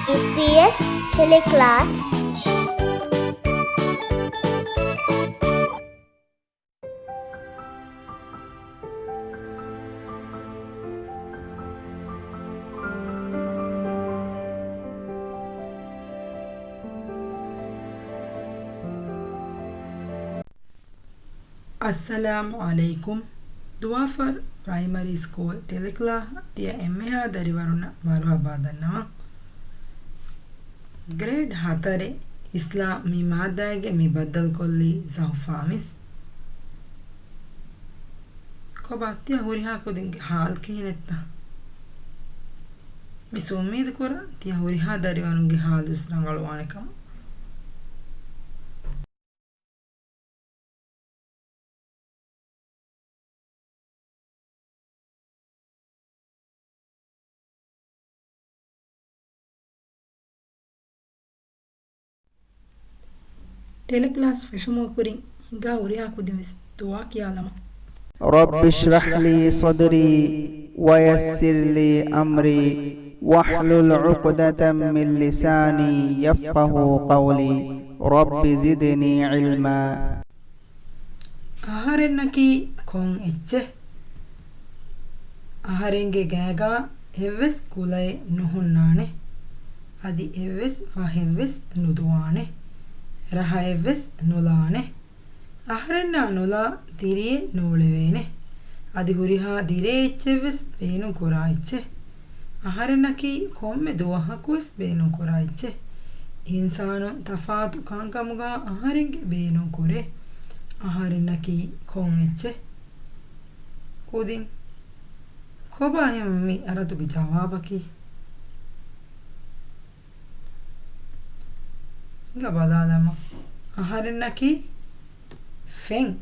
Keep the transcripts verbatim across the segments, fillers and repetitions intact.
އީޕީއެސް ޓެލެކްލާސް. އައްސަލާމު ޢަލައިކުމް. ދުވާފަރު ޕްރައިމަރީ ސްކޫލް ޓެލެކްލާހަށް ތިޔަ އެންމެހާ ދަރިވަރުންނަށް މަރުޙަބާ ދަންނަވަން. ގްރޭޑް ހަތަރެއް އިސްލާމް މި މާއްދާގެ މި ބައްދަލުކޮށްލީ ޒަހުފާ މިސް. ކޮބާ ތިޔަ ހުރިހާ ކުދިންގެ ހާލް ކިހިނެއްތަ؟ މިސް އުއްމީދު ކުރަން ތިޔަ ހުރިހާ ދަރިވަރުންގެ ހާލުވެސް ރަނގަޅުވާނެ ކަމަށް. ޓެލެކްލާސް ފެށުމުގެ ކުރިން ހިނގާ ހުރިހާ ކުދިން ވެސް ދުޢާ ކިޔާލަމާ. رب اشرح لي صدري ويسر لي أمري واحلل عقدة من لساني يفقهوا قولي. رب زدني علما. އަހަރެންނަކީ ކޮން އެއްޗެއް؟ އަހަރެންގެ ގާގާ އެއްވެސް ކުލައެއް ނުހުންނާނެ. އަދި އެއްވެސް ފަހެއްވެސް ނުދުވާނެ. ރަހައެއްވެސް ނުލާނެ. އަހަރެންނާ ނުލާ ދިރިއެއް ނޫޅެވޭނެ. އަދި ހުރިހާ ދިރޭ އެއްޗެއްވެސް ބޭނުން ކުރާ އެއްޗެއް. އަހަރެންނަކީ ކޮންމެ ދުވަހަކުވެސް ބޭނުން ކުރާ އެއްޗެއް. އިންސާނުން ތަފާތު ކަންކަމުގާ އަހަރެންގެ ބޭނުން ކުރޭ. އަހަރެންނަކީ ކޮން އެއްޗެއް؟ ކުދިން. ކޮބާ ހަމަ މި އަރަދުގެ ޖަވާބަކީ؟ ހިނގާ ބަލާލަމާ. އަހަރެންނަކީ ފެން.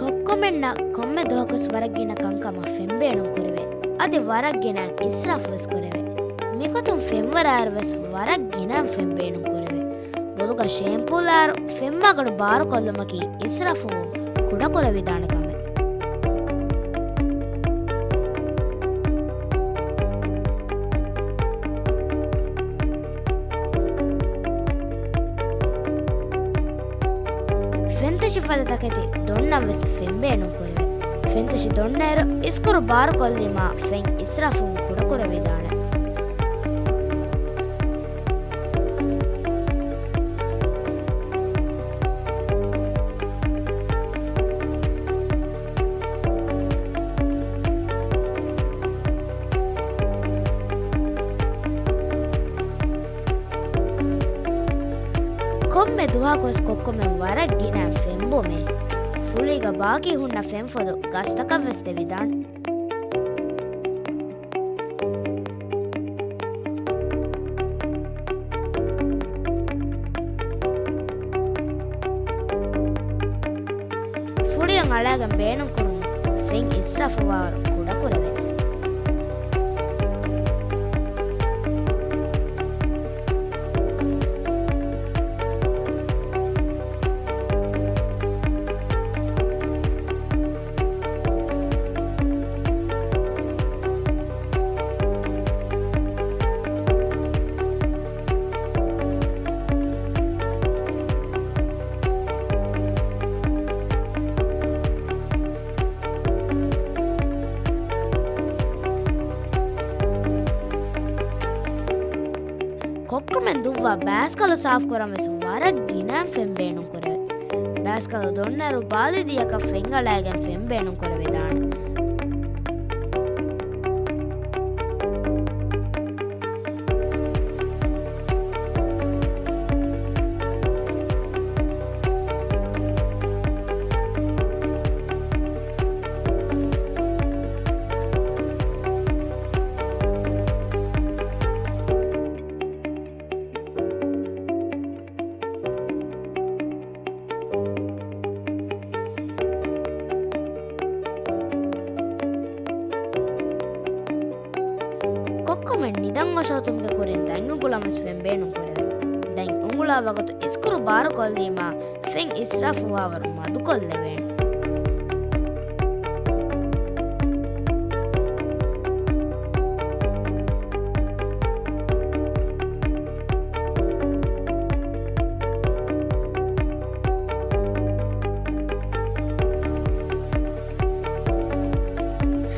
ކޮއްކޮމެންނަށް ކޮންމެ ދުވަހަކުވެސް ވަރަށް ގިނަ ކަންކަމަށް ފެން ބޭނުން ކުރެވޭ. އަދި ވަރަށް ގިނައިން އިސްރާފުވެސް ކުރެވޭ. މިގޮތުން ފެންވަރާއިރުވެސް ވަރަށް ގިނައިން ފެން ބޭނުން ކުރެވޭ. ބޮލުގަ ޝޭމްޕޫލާއިރު ފެންވަރަށް ގަޑު ބާރުކޮށްލުމަކީ އިސްރާފުވުން ކުޑަކުރެވިދާނެ ކަމެއް. ފެންތަށި ފަދަ ތަކެތި ދޮންނަން ވެސް ފެން ބޭނުން ކުރެވޭ. ފެންތަށި ދޮންނައިރު އިސްކުރު ބާރުކޮށްލީމާ ފެން އިސްރާފުވުން ކުޑަކުރެވިދާނެ. ކޮންމެ ދުވަހަކުވެސް ކޮއްކޮމެން ވަރަށް ގިނަ ފެން ބުމޭ. ފުޅީގަ ބާކީ ހުންނަ ފެންފޮދު ގަސްތަކަށްވެސް ދެވިދާނެ. ފުޅިއަށް އަޅާގެން ބޭނުންކުރުމުން ފެން އިސްރާފުވާވަރު ކުޑަކުރެވޭ. ކޮއްކޮމެން ދުއްވާ ބާސްކަލު ސާފުކުރަން ވެސް ވަރަށް ގިނައިން ފެން ބޭނުން ކުރެވޭ. ބާސްކަލު ދޮންނައިރު ބާލިދީއަކަށް ފެން އަޅާގެން ފެން ބޭނުން ކުރެވިދާނެ. ނިދަން އޮށޯތުމުގެ ކުރިން ދަތް އުނގުޅަމަސް ފެން ބޭނުން ކުރެވޭ. ދަތް އުނގުޅާ ވަގުތު އިސްކުރު ބާރުކޮށްލީމާ ފެން އިސްރާފު ވާވަރު މަދުކޮށްލެވޭނެ.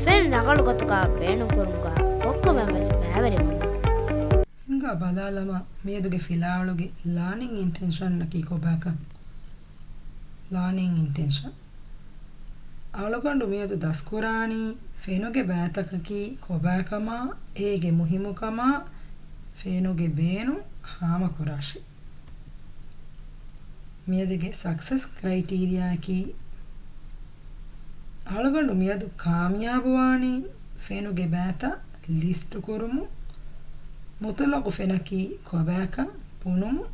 ފެން ރަނގަޅު ގޮތުގަ ބޭނުންކުރުމުގަ ކޮއްކޮމެން ވެސް ބައިވެރިވަމުން. ހިނގާ ބަލާލަމާ، މިއަދުގެ ފިލާވަޅުގެ ލާނިން އިންޓެންޝަންއަކީ ކޮބާކަން؟ ލާނިން އިންޓެންޝަން. އަޅުގަނޑު މިއަދު ދަސްކުރާނީ ފެނުގެ ބައިތަކަކީ ކޮބާކަމާ، އޭގެ މުހިއްމުކަމާ، ފެނުގެ ބޭނުން ހާމަކުރާށޭ. މިއަދުގެ ސަކްސެސް ކްރައިޓީރިއާއަކީ، އަޅުގަނޑު މިއަދު ކާމިޔާބުވާނީ ފެނުގެ ބައިތައް ލިސްޓުކުރުމުން، މުތުލަޤު ފެނަކީ ކޮބާކަން ބުނުމުން،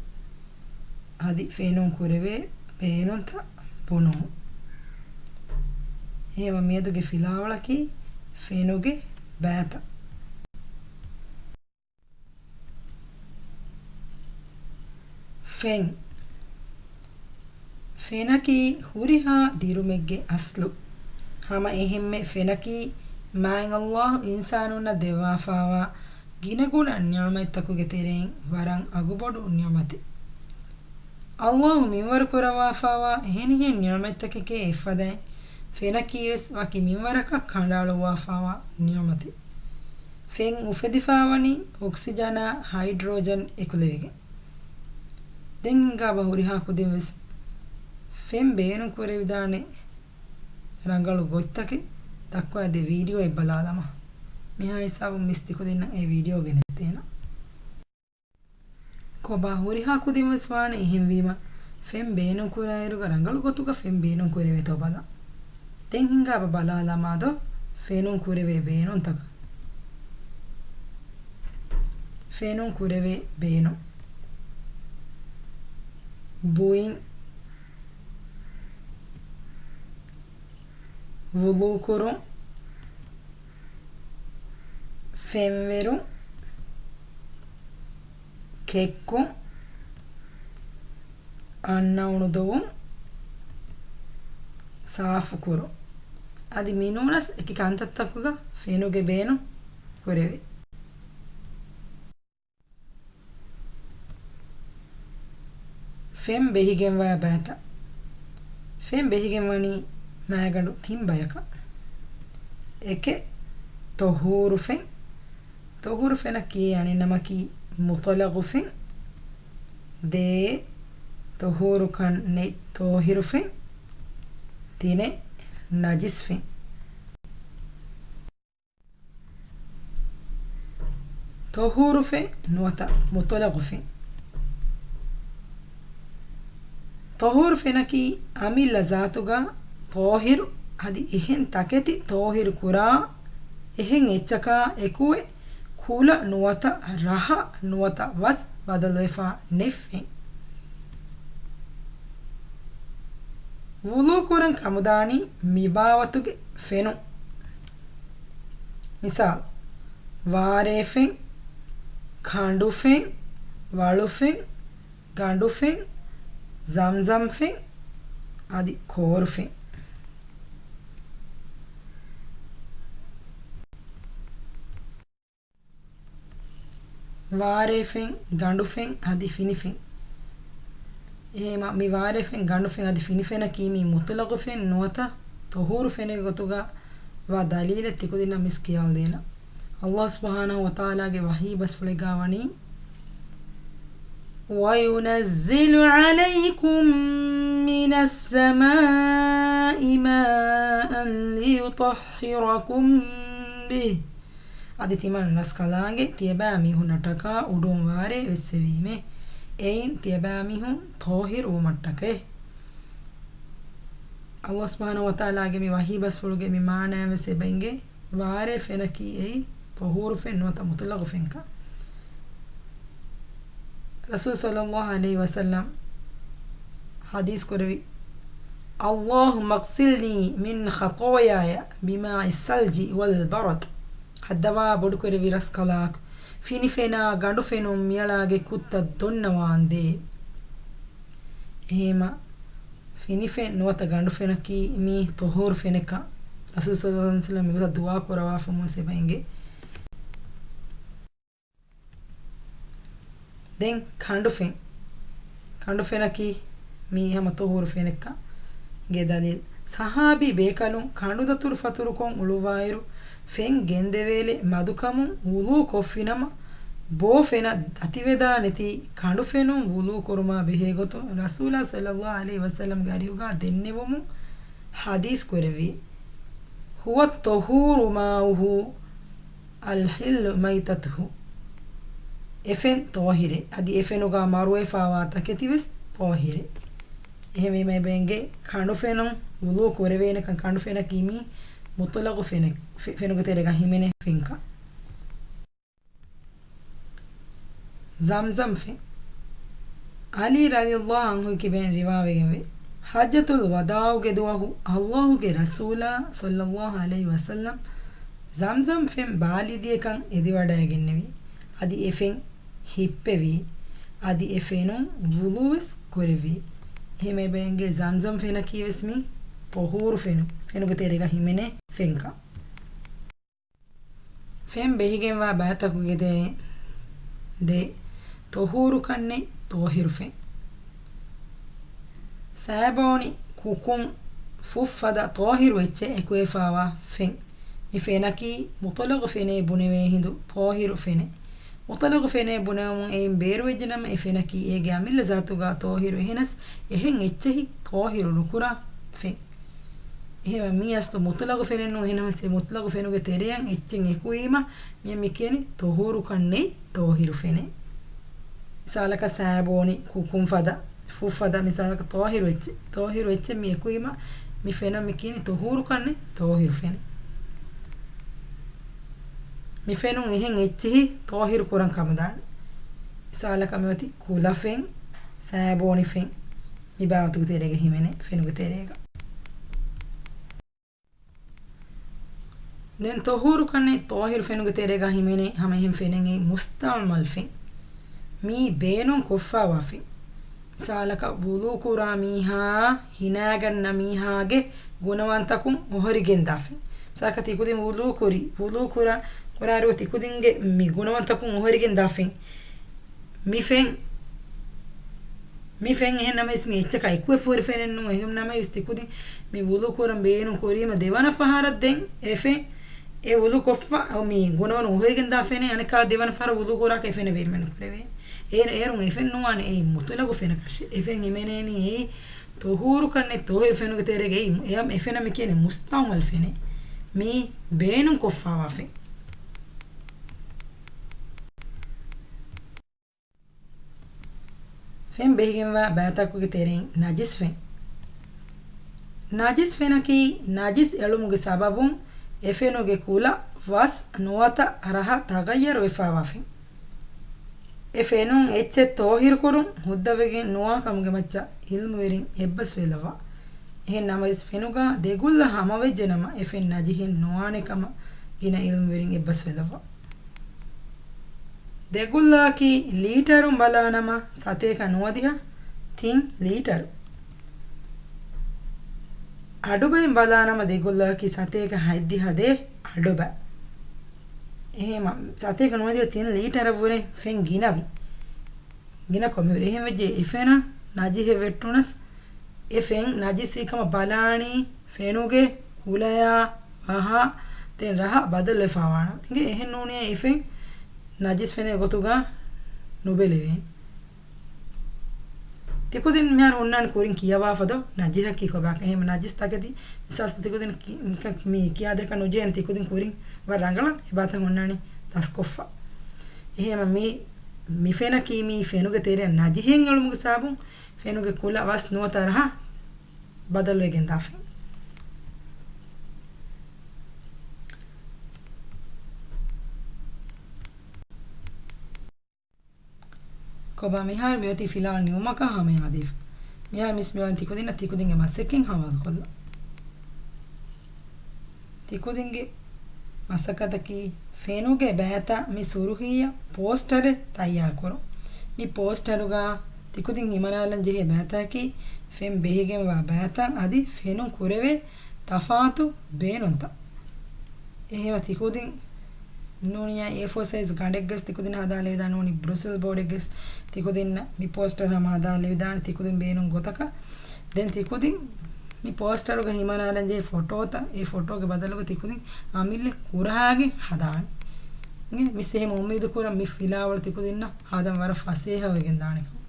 އަދި ފެނުން ކުރެވޭ ބޭނުންތައް ބުނުމުން. އެހެންވެ، މިއަދުގެ ފިލާވަޅަކީ ފެނުގެ ބައިތައް. ފެން. ފެނަކީ ހުރިހާ ދިރުމެއްގެ އަސްލު. ހަމަ އެހެންމެ ފެނަކީ މާތް ﷲ އިންސާނުންނަށް ދެއްވާފާވާ ގިނަގުނަ ނިޢުމަތްތަކުގެ ތެރެއިން ވަރަށް އަގުބޮޑު ނިޢުމަތެއް. ﷲ މިންވަރު ކުރައްވާފާވާ އެހެނިހެން ނިޢުމަތްތަކެކޭ އެއްފަދައިން ފެނަކީވެސް ވަކި މިންވަރަކަށް ކަނޑައަޅުއްވާފާވާ ނިޢުމަތެއް. ފެން އުފެދިފާވަނީ އޮކްސިޖަނާ ހައިޑްރޯޖަން އެކުލެވިގެން. ދެން ހިނގާބަ ހުރިހާ ކުދިން ވެސް ފެން ބޭނުން ކުރެވިދާނެ ރަނގަޅު ގޮތްތަކެއް ދައްކާދޭ ވީޑިއޯއެއް ބަލާލަމާ. މިހާ ހިސާބުން މިސް ތިކުދިންނަށް އެ ވީޑިއޯ ގެނެސްދޭނަން. ކޮބާ ހުރިހާ ކުދިން ވެސް ވާނެ އެހެންވީމަ، ފެން ބޭނުން ކުރާއިރުގަ ރަނގަޅު ގޮތުގަ ފެން ބޭނުން ކުރެވޭތޯ ބަލަން. ދެން ހިނގާބަ ބަލާލަމާދޯ ފެނުން ކުރެވޭ ބޭނުންތަކަށް. ފެނުން ކުރެވޭ ބޭނުން. ބުއިން. ވުޟޫކުރުން. ފެންވެރުން. ކެއްކުން. އަންނައުނުދޮވުން. ސާފުކުރުން. އަދި މިނޫނަސް އެކި ކަންތައްތަކުގަ ފެނުގެ ބޭނުން ކުރެވޭ. ފެން ބެހިގެންވާ ބައިތައް. ފެން ބެހިގެންވަނީ މާގަނޑު ތިން ބަޔަކަށް. އެކެއް، ޠަހޫރު ފެން. ޠަހޫރު ފެނަށް ކިޔޭ އަނެއް ނަމަކީ މުޠުލަޤު ފެން. ދޭއް، ޠަހޫރުކަން ނެތް ޠާހިރު ފެން. ތިނެއް، ނަޖިސް ފެން. ޠަހޫރު ފެން ނުވަތަ މުޠުލަޤު ފެން. ޠަހޫރު ފެނަކީ އަމިއްލަ ޒާތުގަ ޠާހިރު އަދި އެހެން ތަކެތި ޠާހިރު ކުރާ އެހެން އެއްޗަކާ އެކުވެ، ކުލަ ނުވަތަ ރަހަ ނުވަތަ ވަސް ބަދަލުވެފާ ނެތް ފެން. ވުޟޫ ކުރަން ކަމުދާނީ މިބާވަތުގެ ފެނުން. މިސާލު، ވާރޭ ފެން، ކަނޑު ފެން، ވަޅު ފެން، ގަނޑު ފެން، ޒަމްޒަމް ފެން، އަދި ކޯރު ފެން. ވާރޭ ފެން، ގަނޑު ފެން އަދި ފިނި ފެން. އެހެންވީމަ، މި ވާރޭ ފެން، ގަނޑު ފެން އަދި ފިނި ފެނަކީ މީ މުޠުލަޤު ފެން ނުވަތަ ޠަހޫރު ފެނެއް ގޮތުގަ ވާ ދަލީލެއް ތިކުދިންނަށް މިސް ކިޔާލަދޭނަން. ﷲ ސުބްޙާނަހޫ ވަތަޢާލާގެ ވަޙީ ބަސްފުޅެއްގަ ވަނީ، وَيُنَزِّلُ عَلَيْكُم مِّنَ السَّمَاءِ مَاءً لِّيُطَهِّرَكُم بِهِ. އަދި ތިމަން ރަސްކަލާނގެ ތިޔަބައިމީހުންނަށްޓަކާ އުޑުން ވާރޭ ވެއްސެވީމޭ. އެއިން ތިޔަބައިމީހުން ޠާހިރު ވުމަށްޓަކައި. ﷲ ސުބްޙާނަހޫ ވަތަޢާލާގެ މި ވަޙީ ބަސްފުޅުގެ މި މާނައިން ވެސް އެބަ އެނގޭ، ވާރޭ ފެނަކީ އެއީ ޠަހޫރު ފެން ނުވަތަ މުޠުލަޤު ފެންކަން. ރަސޫލު ޞައްލައްލާހު ޢަލައިހި ވަސައްލަމް ޙަދީޘް ކުރެއްވި، اللهم اغسلني من خطاياي بماء الثلج والبرد. ހައްދަވާ ބޮޑުކުރެއްވި ރަސްކަލާކޮ، ފިނިފެނާ ގަނޑުފެނުން މިއަޅާގެ ކުއްތަށް ދޮންނަވާނދޭ. އެހެމަ ފިނިފެން ނުވަތަ ގަނޑުފެނަކީ މީ ޠުހޫރު ފެނެއްކަން ރަސޫލު ޞައްލަﷲު ޢަލައިހި ވަސައްލަމަ މިގޮތަށް ދުޢާ ކުރަވާފަމުން ސެބައިނގެ. ދެން ކަނޑުފެން. ކަނޑުފެނަކީ މީ ހަމަ ޠުހޫރު ފެނެއްކަން ގެ ދަލީލް. ސަހާބީ ބޭކަލުން ކަނޑުދަތުރު ފަތުރުކޮށް އުޅުއްވާއިރު، ފެން ގެންދެވޭލެ މަދުކަމުން ވުޟޫ ކޮށްފިނަމަ، ބޯ ފެނަށް ދަތިވެދާނެތީ، ކަނޑުފެނުން ވުޟޫ ކުރުމާ ބެހޭގޮތުން ރަސޫލާ ޞައްލަﷲު ޢަލައިހި ވަސައްލަމްގެ އަރިހުގާ ދެންނެވުމުން ޙަދީޘް ކުރެއްވި. هو الطهور ماؤه الحل ميتته. އެފެން ޠާހިރެއް. އަދި އެފެނުގާ މަރުވެފާވާ ތަކެތިވެސް ޠާހިރެއް. އެހެންވީމަ އެބައިނގެ ކަނޑުފެނުން ވުޟޫ ކުރެވޭނެކަން ކަނޑުފެނަކީ މީ މުޠުލަޤު ފެނެއް، ފެ-، ފެނުގެ ތެރޭގަ ހިމެނޭ ފެންކަން. ޒަމްޒަމް ފެން. ޢަލީ ރަޟިޔަﷲު ޢަންހު ކިބެން ރިވާވެގެންވޭ. ޙައްޖަތުލް ވަދާޢުގެ ދުވަހު ﷲގެ ރަސޫލާ ޞައްލަﷲު ޢަލައިހި ވަސައްލަމް ޒަމްޒަމް ފެން ބާލިދިޔަކަށް އެދިވަޑައިގެންނެވި. އަދި އެ ފެން ހިއްޕެވި. އަދި އެ ފެނުން ވުޟޫވެސް ކުރެއްވި. އެހެމަ އެބައިނގެ ޒަމްޒަމް ފެނަކީވެސް މީ ޠުހޫރު ފެނު، ފެނުގެ ތެރޭގަ ހިމެނޭ ފެންކަން. ފެން ބެހިގެންވާ ބައިތަކުގެ ތެރެއިން ދެ، ޠުހޫރުކަންނެތް ޠާހިރު ފެން. ސާބޯނި، ކުކުން، ފުށްފަދަ ޠާހިރު އެއްޗެއް އެކުވެފާވާ ފެން. މި ފެނަކީ މުޠުލަޤު ފެނޭ ބުނެވޭ ހިނދު ޠާހިރު ފެނެއް. މުޠުލަޤު ފެނޭ ބުނެވުމުން އެއިން ބޭރުވެއްޖެނަމަ، އެ ފެނަކީ އޭގެ އަމިއްލަ ޒާތުގާ ޠާހިރު އެހެނަސް، އެހެން އެއްޗެހި ޠާހިރު ނުކުރާ ފެން. އެހެންވެ، މީ އަސްލު މުޠުލަޤު ފެނެއް ނޫން. އެހެނަސް އެ މުޠުލަޤު ފެނުގެ ތެރެއަށް އެއްޗެއް އެކުވީމަ، މިއަށް މި ކިޔަނީ ޠުހޫރުކަން ނެތް ޠާހިރު ފެނެއް. މިސާލަކަށް ސާބޯނި، ކުކުން ފަދަ، ފުށްފަދަ، މިސާލަކަށް ޠާހިރު އެއްޗެއް، ޠާހިރު އެއްޗެއް މި އެކުވީމަ، މި ފެނަށް މި ކިޔަނީ ޠުހޫރުކަން ނެތް ޠާހިރު ފެނެއް. މި ފެނުން އެހެން އެއްޗެހި ޠާހިރު ކުރަން ކަމަށް ދާނެ. މިސާލަކަށް މިއޮތީ ކުލަފެން، ސާބޯނި ފެން. މި ބާވަތުގެ ތެރޭގަ ހިމެނޭ ފެނުގެ ތެރޭގަ. ދެން ޠުހޫރުކަން ނެތް ޠާހިރު ފެނުގެ ތެރޭގަ ހިމެނޭ ހަމަ އެހެން ފެނެއް އެއީ މުސްތަޢުމަލް ފެން. މީ ބޭނުން ކޮށްފާވާ ފެން. މިސާލަކަށް ވުޟޫ ކުރާ މީހާ، ހިނާގަންނަ މީހާގެ ގުނަވަންތަކުން އޮހޮރިގެން ދާ ފެން. މިސާލަކަށް ތިކުދިން ވުޟޫ ކުރި، ވުޟޫ ކުރާ، ކުރާއިރު ތިކުދިންގެ މި ގުނަވަންތަކުން އޮހޮރިގެން ދާ ފެން. މި ފެން، މި ފެން އެހެން ނަމަވެސް މި އެއްޗަކާ އެކުވެފަ ހުރި ފެނެއް ނޫން. އެހެން ނަމަވެސް ތިކުދިން މި ވުޟޫ ކުރަން ބޭނުން ކުރީމަ ދެވަނަ ފަހަރަށް ދެން އެ ފެން، އެ ވުޟޫ ކޮށްފަ މި ގުނަވަން އޮހޮރިގެން ދާ ފެނެއް އަނެއްކާ ދެވަނަ ފަހަރަށް ވުޟޫ ކުރާކަށް އެ ފެނެއް ބޭނުމެއް ނުކުރެވޭ. އޭރު، އޭރުން އެ ފެން ނުވާނެ އެއީ މުޠުލަޤު ފެނަކަށެއް. އެ ފެން ހިމެނޭނީ އެއީ ޠުހޫރުކަން ނެތް ޠާހިރު ފެނުގެ ތެރޭގައި. އެ ފެނަށް މި ކިޔަނީ މުސްތަޢުމަލް ފެނެއް. މީ ބޭނުން ކޮށްފާވާ ފެން. ފެން ބެހިގެންވާ ބައިތަކުގެ ތެރެއިން ނަޖިސް ފެން. ނަޖިސް ފެނަކީ ނަޖިސް އެޅުމުގެ ސަބަބުން އެ ފެނުގެ ކުލަ، ވަސް ނުވަތަ ރަހަ ތަޣައްޔަރު ވެފާވާ ފެން. އެ ފެނުން އެއްޗެއް ޠާހިރުކުރުން ހުއްދަވެގެން ނުވާ ކަމުގެ މައްޗަށް ޢިލްމުވެރިން އެއްބަސްވެލައްވާ. އެހެން ނަމަވެސް ފެނުގާ ދެގުއްލަ ހަމަވެއްޖެ ނަމަ، އެ ފެން ނަޖިހެއް ނުވާނެ ކަމަށް ގިނަ ޢިލްމުވެރިން އެއްބަސްވެލައްވާ. ދެގުއްލައަކީ ލީޓަރުން ބަލާ ނަމަ ސަތޭކަ ނުވަދިހަ ތިން ލީޓަރު. އަޑުބައިން ބަލާ ނަމަ ދެގުއްލައަކީ ސަތޭކަ ހަތްދިހަ ދޭއް އަޑުބަ. އެހެމަ ސަތޭކަ ނުވަދިހަ ތިން ލީޓަރަށްވުރެ ފެން ގިނަވި. ގިނަ ކޮމިވެރި. އެހެން ވެއްޖެ އެ ފެނަށް ނަޖިހެއް ވެއްޓުނަސް، އެ ފެން ނަޖިސްވި ކަމަށް ބަލާނީ ފެނުގެ ކުލަޔާ ވަހާ ދެން ރަހަ ބަދަލުވެފާވާނަމަ. އިނގޭ އެހެން ނޫނީ އެ ފެން ނަޖިސް ފެނެއް ގޮތުގަ ނުބެލެވޭނެ. ތިކުދިން މިހާރު ހުންނާނެ ކުރިން ކިޔަވާފަ ދޯ ނަޖިހަކީ ކޮބާކަން. އެހެން ނަޖިސް ތަކެތި މިސާލަކަށް ތިކުދިން ކި-، މި ކިޔާދޭކަށް ނުޖެހޭނެ. ތިކުދިން ކުރިން ވަރަށް ރަނގަޅަށް އެބާތަން ހުންނާނީ ދަސްކޮށްފަ. އެހެން މި، މި ފެނަކީ މީ ފެނުގެ ތެރެއަށް ނަޖިހެއް އެޅުމުގެ ސަބަބުން ފެނުގެ ކުލަ ވަސް ނުވަތަ ރަހަ ބަދަލުވެގެން ދާފިން. ކޮބާ މިހާރު މިއޮތީ ފިލާވަޅު ނިމުމަކާ ހަމަޔަށް ހަދައިފަ. މިހާރު މިސް މިވަނީ ތިކުދިންނަށް ތިކުދިންގެ މަސައްކަތް ހަވާލުކޮށްލަން. ތިކުދިންގެ މަސައްކަތަކީ ފެނުގެ ބައިތައް މި ސުރުޚީއަށް ޕޯސްޓަރެއް ތައްޔާރުކުރުން. މި ޕޯސްޓަރުގަ ތިކުދިން ހިމަނާލަން ޖެހޭ ބައިތަކީ ފެން ބެހިގެންވާ ބައިތައް އަދި ފެނުން ކުރެވޭ ތަފާތު ބޭނުންތައް. އެހެންވެ ތިކުދިން ނޫނީ އޭ ފޯ ސައިޒް ގަނޑެއްގަސް ތިކުދިން ހަދާލެވިދާނެ، ނޫނީ ބްރުސެލްސް ބޯޑެއްގަސް ތިކުދިންނަށް މި ޕޯސްޓަރު ހަމަ ހަދާލެވިދާނެ ތިކުދިން ބޭނުން ގޮތަކަށް. ދެން ތިކުދިން މި ޕޯސްޓަރުގަ ހިމަނާލަން ޖެހޭ ފޮޓޯތައް، އެ ފޮޓޯގެ ބަދަލުގަ ތިކުދިން އަމިއްލަ ކުރާގެން ހަދާނެ. އިނގޭ މިސް އެހެން އުއްމީދު ކުރަން މި ފިލާވަޅު ތިކުދިންނަށް ހަދަން ވަރަށް ފަސޭހަވެގެން ދާނެ ކަމަށް.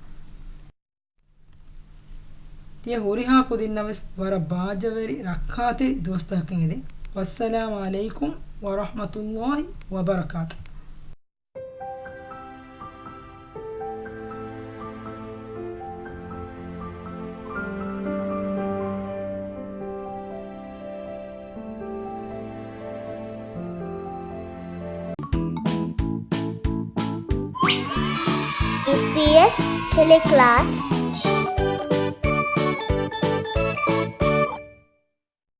ތިޔަ ހުރިހާ ކުދިންނަށް ވެސް ވަރަށް ބާއްޖަވެރި ރައްކާތެރި ދުވަސްތަކަކަށް އެދެން. ވައްސަލާމް ޢަލައިކުމް ވަރަޙްމަތުﷲ ވަބަރަކާތު. އެފްޕީއެސް ޓެލެކްލާސް.